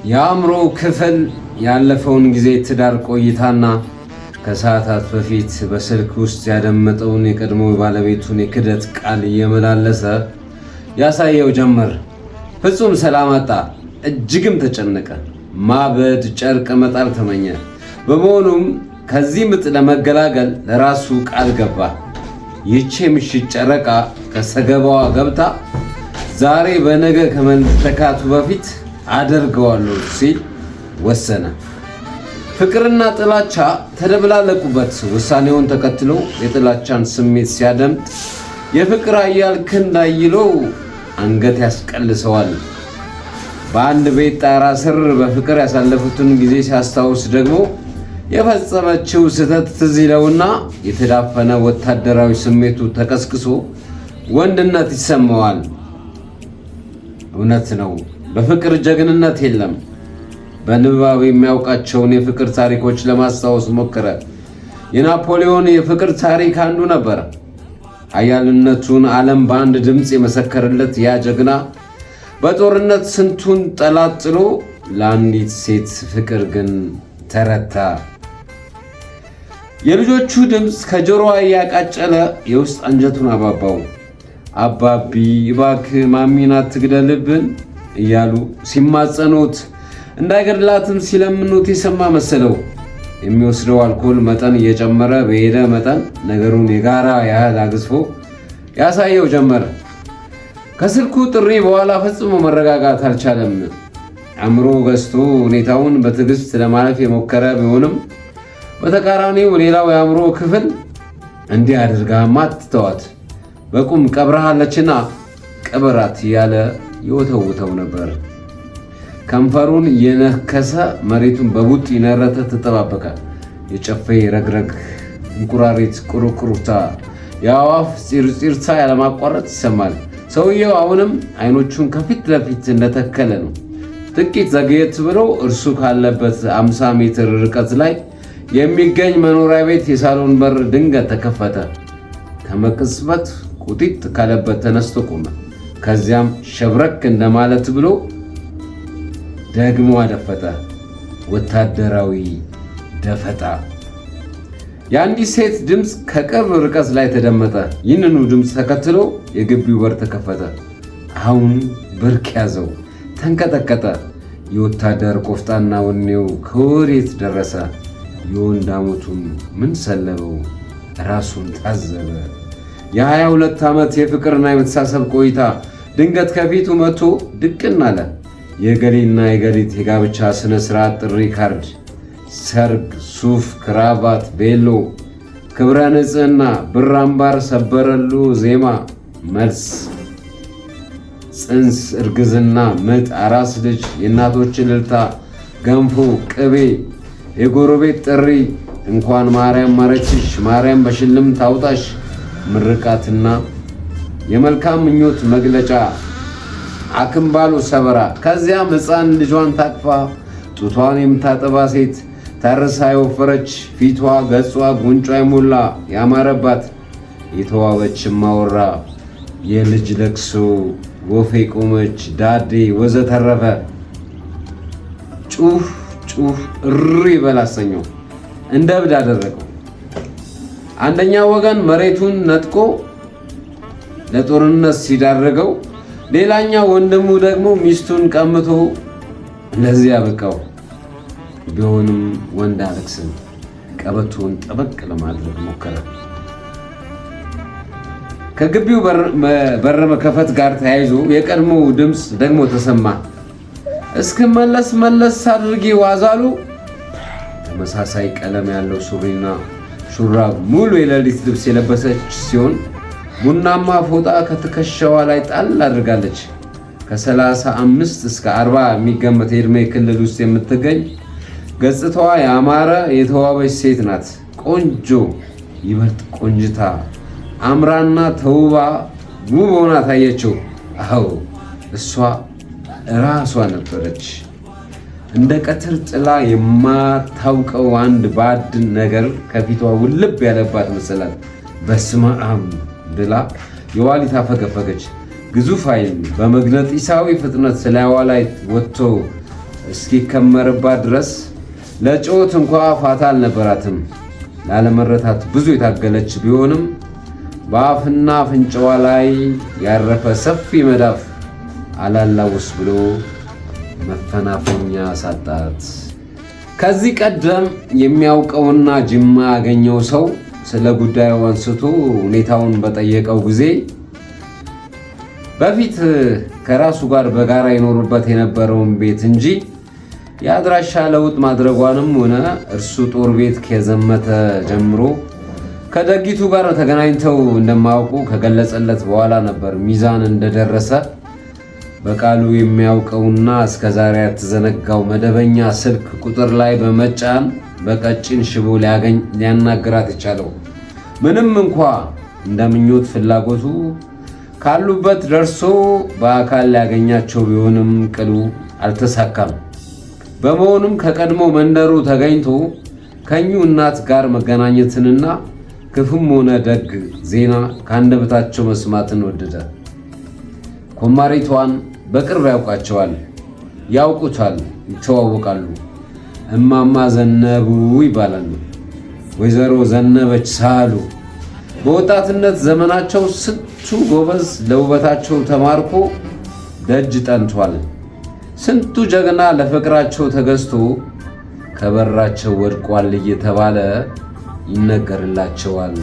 የአእምሮ ክፍል ያለፈውን ጊዜ ትዳር ቆይታና ከሰዓታት በፊት በስልክ ውስጥ ያደመጠውን የቀድሞ ባለቤቱን የክደት ቃል እየመላለሰ ያሳየው ጀመር። ፍጹም ሰላም አጣ። እጅግም ተጨነቀ። ማበድ፣ ጨርቅ መጣል ተመኘ። በመሆኑም ከዚህ ምጥ ለመገላገል ለራሱ ቃል ገባ። ይህች የምሽት ጨረቃ ከሰገባዋ ገብታ ዛሬ በነገ ከመተካቱ በፊት አደርገዋለሁ ሲል ወሰነ። ፍቅርና ጥላቻ ተደብላለቁበት። ውሳኔውን ተከትሎ የጥላቻን ስሜት ሲያደምጥ የፍቅር አያል ክንድ አይሎ አንገት ያስቀልሰዋል። በአንድ ቤት ጣራ ስር በፍቅር ያሳለፉትን ጊዜ ሲያስታውስ ደግሞ የፈጸመችው ስህተት ትዝ ይለውና የተዳፈነ ወታደራዊ ስሜቱ ተቀስቅሶ ወንድነት ይሰማዋል። እውነት ነው፣ በፍቅር ጀግንነት የለም። በንባብ የሚያውቃቸውን የፍቅር ታሪኮች ለማስታወስ ሞከረ። የናፖሊዮን የፍቅር ታሪክ አንዱ ነበር። ኃያልነቱን ዓለም በአንድ ድምፅ የመሰከረለት ያ ጀግና በጦርነት ስንቱን ጠላት ጥሎ ለአንዲት ሴት ፍቅር ግን ተረታ። የልጆቹ ድምፅ ከጆሮዋ እያቃጨለ የውስጥ አንጀቱን አባባው። አባቢ እባክህ ማሚን አትግደልብን እያሉ ሲማጸኑት እንዳይገድላትም ሲለምኑት የሰማ መሰለው። የሚወስደው አልኮል መጠን እየጨመረ በሄደ መጠን ነገሩን የጋራ ያህል አግዝፎ ያሳየው ጀመረ። ከስልኩ ጥሪ በኋላ ፈጽሞ መረጋጋት አልቻለም። አእምሮ ገዝቶ ሁኔታውን በትዕግስት ለማለፍ የሞከረ ቢሆንም በተቃራኒው ሌላው የአእምሮ ክፍል እንዲህ አድርጋማ አትተዋት፣ በቁም ቀብረሃለችና ቅበራት እያለ ይወተውተው ነበር። ከንፈሩን የነከሰ መሬቱን በቡጥ ይነረተ ተጠባበቀ። የጨፌ ረግረግ፣ እንቁራሪት ቁርቁርታ፣ የአዋፍ ፂርፂርታ ያለማቋረጥ ይሰማል። ሰውየው አሁንም አይኖቹን ከፊት ለፊት እንደተከለ ነው። ጥቂት ዘግየት ብሎ እርሱ ካለበት 50 ሜትር ርቀት ላይ የሚገኝ መኖሪያ ቤት የሳሎን በር ድንገት ተከፈተ። ከመቅጽበት ቁጢጥ ካለበት ተነስቶ ቆመ። ከዚያም ሸብረክ እንደማለት ብሎ ደግሞ አደፈጠ። ወታደራዊ ደፈጣ። የአንዲት ሴት ድምፅ ከቅርብ ርቀት ላይ ተደመጠ። ይህንኑ ድምፅ ተከትሎ የግቢው በር ተከፈተ። አሁን ብርክ ያዘው፣ ተንቀጠቀጠ። የወታደር ቆፍጣና ወኔው ከወዴት ደረሰ? የወንድ ሐሞቱን ምን ሰለበው? ራሱን ታዘበ። የ22 ዓመት የፍቅርና የመተሳሰብ ቆይታ ድንገት ከፊቱ መጥቶ ድቅን አለ። የገሌና የገሊት የጋብቻ ስነ ስርዓት ጥሪ ካርድ፣ ሰርግ፣ ሱፍ፣ ክራባት፣ ቬሎ፣ ክብረ ንጽህና፣ ብር አምባር፣ ሰበረሉ ዜማ፣ መልስ፣ ጽንስ፣ እርግዝና፣ ምጥ፣ አራስ ልጅ፣ የእናቶች እልልታ፣ ገንፎ፣ ቅቤ፣ የጎረቤት ጥሪ፣ እንኳን ማርያም ማረችሽ፣ ማርያም በሽልም ታውጣሽ፣ ምርቃትና የመልካም ምኞት መግለጫ አክምባሉ ሰበራ። ከዚያም ሕፃን ልጇን ታቅፋ ጡቷን የምታጠባ ሴት፣ ታርሳ የወፈረች፣ ፊቷ፣ ገጿ፣ ጉንጯ የሞላ ያማረባት የተዋበች ማወራ፣ የልጅ ለቅሶ፣ ወፌ ቆመች፣ ዳዴ ወዘተረፈ። ጩህ ጩህ እሪ በል አሰኘው፣ እንደ እብድ አደረገው። አንደኛው ወገን መሬቱን ነጥቆ ለጦርነት ሲዳረገው፣ ሌላኛው ወንድሙ ደግሞ ሚስቱን ቀምቶ ለዚህ ያበቃው። ቢሆንም ወንድ አለቅስም፣ ቀበቶውን ጠበቅ ለማድረግ ሞከረ። ከግቢው በር መከፈት ጋር ተያይዞ የቀድሞው ድምፅ ደግሞ ተሰማ። እስክመለስ መለስ አድርጊ ዋዛሉ። ተመሳሳይ ቀለም ያለው ሱሪና ሹራብ ሙሉ የሌሊት ልብስ የለበሰች ሲሆን ቡናማ ፎጣ ከትከሻዋ ላይ ጣል አድርጋለች። ከ35 እስከ 40 የሚገመት የዕድሜ ክልል ውስጥ የምትገኝ ገጽታዋ ያማረ የተዋበች ሴት ናት። ቆንጆ፣ ይበልጥ ቆንጅታ አምራና ተውባ ውብ ሆና ታየችው። አዎ፣ እሷ እራሷ ነበረች። እንደ ቀትር ጥላ የማታውቀው አንድ ባዕድ ነገር ከፊቷ ውልብ ያለባት መሰላት። በስመ አብ ብላ የዋሊት አፈገፈገች። ግዙፍ ኃይል በመግነጢሳዊ ፍጥነት ስላይዋ ላይ ወጥቶ እስኪከመርባት ድረስ ለጩኸት እንኳ ፋታ አልነበራትም። ላለመረታት ብዙ የታገለች ቢሆንም በአፍና አፍንጫዋ ላይ ያረፈ ሰፊ መዳፍ አላላውስ ብሎ መፈናፈኛ ሳጣት። ከዚህ ቀደም የሚያውቀውና ጅማ ያገኘው ሰው ስለ ጉዳዩ አንስቶ ሁኔታውን በጠየቀው ጊዜ በፊት ከራሱ ጋር በጋራ ይኖሩበት የነበረውን ቤት እንጂ የአድራሻ ለውጥ ማድረጓንም ሆነ እርሱ ጦር ቤት ከዘመተ ጀምሮ ከደጊቱ ጋር ተገናኝተው እንደማያውቁ ከገለጸለት በኋላ ነበር ሚዛን እንደደረሰ በቃሉ የሚያውቀውና እስከዛሬ ያልተዘነጋው መደበኛ ስልክ ቁጥር ላይ በመጫን በቀጭን ሽቦ ሊያናግራት የቻለው። ምንም እንኳ እንደ ምኞት ፍላጎቱ ካሉበት ደርሶ በአካል ሊያገኛቸው ቢሆንም ቅሉ አልተሳካም። በመሆኑም ከቀድሞ መንደሩ ተገኝቶ ከኙ እናት ጋር መገናኘትንና ክፉም ሆነ ደግ ዜና ከአንደበታቸው መስማትን ወደደ። ኮማሪቷን በቅርብ ያውቃቸዋል፣ ያውቁታል፣ ይተዋወቃሉ። እማማ ዘነቡ ይባላሉ። ወይዘሮ ዘነበች ሳህሉ በወጣትነት ዘመናቸው ስንቱ ጎበዝ ለውበታቸው ተማርኮ ደጅ ጠንቷል። ስንቱ ጀግና ለፍቅራቸው ተገዝቶ ከበራቸው ወድቋል እየተባለ ይነገርላቸዋል።